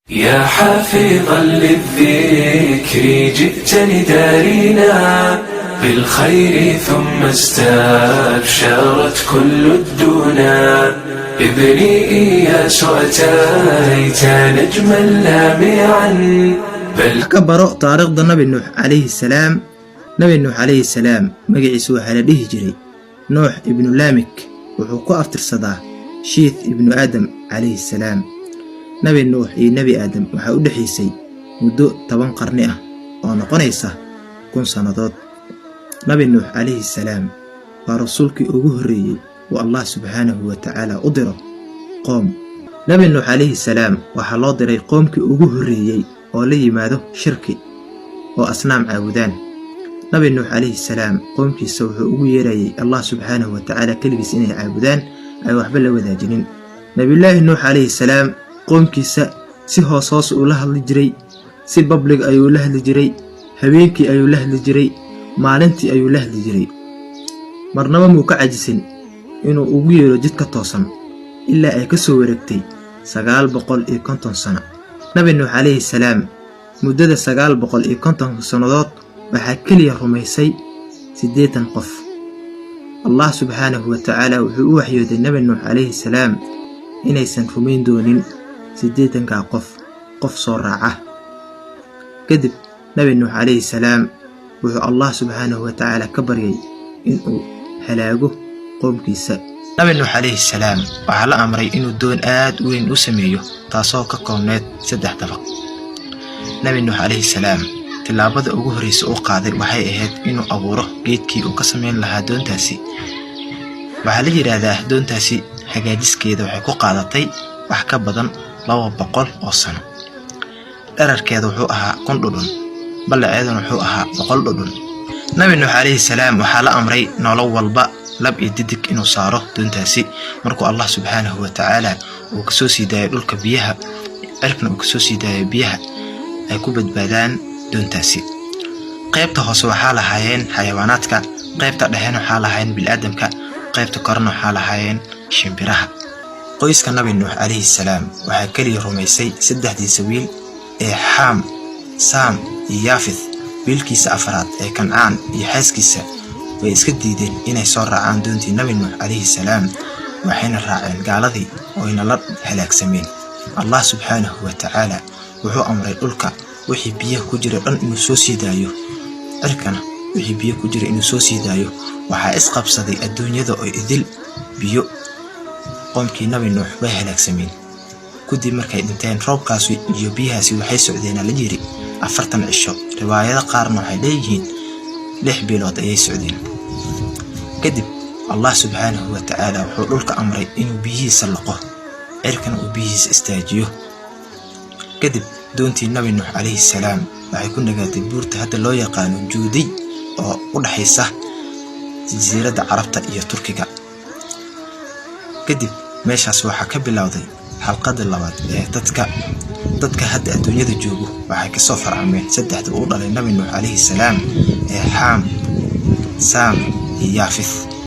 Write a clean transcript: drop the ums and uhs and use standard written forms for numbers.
يا حافظا للذكر جئت لدارنا بالخير ثم استبشرت كل الدنا. ابني إياس، أتيت نجما لامعا بل Ka baro taariikhda Nabi Nuux calayhi salaam. Nabi Nuux calayhi salaam magaciisa waxaa la dhihi jiray Nuux ibnu Laamik. Wuxuu ku aftirsadaa Shiith ibnu Aadam calayhi salaam. Nabi Nuux iyo Nebi Aadam waxaa u dhexaysay muddo 10 qarni ah oo noqonaysa 1000 sannadood. Nabi Nuux calayhi salaam waa rasuulkii ugu horreeyey uu Allah subxaanahu wa tacaala u diro qoom. Nabi Nuux calayhi salaam waxaa loo diray qoomkii ugu horreeyey oo la yimaado shirki oo asnaam caabudaan. Nabi Nuux calayhi salaam qoomkiisa wuxuu ugu yeerayay Allah subxaanahu wa tacaala keligiis inay caabudaan, ay waxba la wadaajinin. Nabiyullaahi Nuux calayhi salaam qoomkiisa si hoos hoos uu la hadli jiray, si public ayuu la hadli jiray, habeenkii ayuu la hadli jiray, maalintii ayuu la hadli jiray. Marnaba muu ka cajisin inuu ugu yeero jidka toosan ilaa ay ka soo wareegtay 950 sano. Nabi Nuux calayhi salaam muddada 950 sannadood waxaa keliya rumaysay 80 qof. Allah subxaanahu wa tacaala wuxuu u waxyooday Nabi Nuux calayhi salaam inaysan rumayn doonin 80-kaa qof qof soo raaca. Kadib Nabi Nuux calayhi salaam wuxuu Allah subxaanahu wa tacaala ka baryay inuu halaago qoomkiisa. Nabi Nuux calayhi salaam waxaa la amray inuu doon aad u weyn u sameeyo, taasoo ka koobneyd saddex dabaq. Nabi Nuux calayhi salaam tillaabada ugu horreysa uu qaaday waxay ahayd inuu abuuro geedkii uu ka sameyn lahaa doontaasi. Waxaa la yidhaahdaa doontaasi hagaajiskeeda waxay ku qaadatay wax ka badan 200 oo sano. Dherarkeeda wuxuu ahaa 1000 dhudhun, ballaceeduna wuxuu ahaa 100 dhudhun. Nabi Nuux calayhi salaam waxaa la amray nolol walba, lab iyo didig, inuu saaro doontaasi. Markuu Allah subxaanahu wa tacaala uu kasoo sii daayo dhulka biyaha, cirkna uu kasoo sii daayo biyaha, ay ku badbaadaan doontaasi. Qaybta hoose waxaa lahaayeen xayawaanaadka, qaybta dhexena waxaa lahaayeen biniaadamka, qaybta korena waxaa lahaayeen shimbiraha. Qoyska Nabi Nuux calayhi salaam waxaa keliya rumaysay saddexdiisa wiil ee Xaam, Saam iyo Yaafith. Wiilkiisa afraad ee Kancaan iyo xaaskiisa way iska diideen inay soo raacaan doontii Nabi Nuux calayhi salaam, waxayna raaceen gaaladii oyna la halaagsameen. Allah subxaanahu wa tacaala wuxuu amray dhulka wixii biyaha ku jira dhan inuu soo sii daayo, cirkana wixii biyo ku jira inuu soo sii daayo. Waxaa isqabsaday adduunyada oo idil biyo. Qoomkii Nabi Nuux way halaagsameen kadib markay dhinteen. Roobkaasi iyo biyahaasi waxay socdeen, la yiri, 40 cisho. Riwaayado qaarna waxay leeyihiin 6 bilood ayay socdeen. Kadib Allah subxaanahu wa tacaala wuxuu dhulka amray inuu biyihiisa laqo, cirkana uu biyihiisa istaajiyo. Kadib doontii Nabi Nuux calayhi salaam waxay ku nagaatay buurta hadda loo yaqaano Juudiy oo u dhexaysa Jasiiradda Carabta iyo Turkiga. Kadib meeshaas waxaa ka bilowday xalqadii labaad ee dadka. Dadka hadda adduunyada joogo waxay kasoo farcameen saddexda uu dhalay Nabi Nuux calayhi salaam ee Xaam, Saam iyo Yaafith.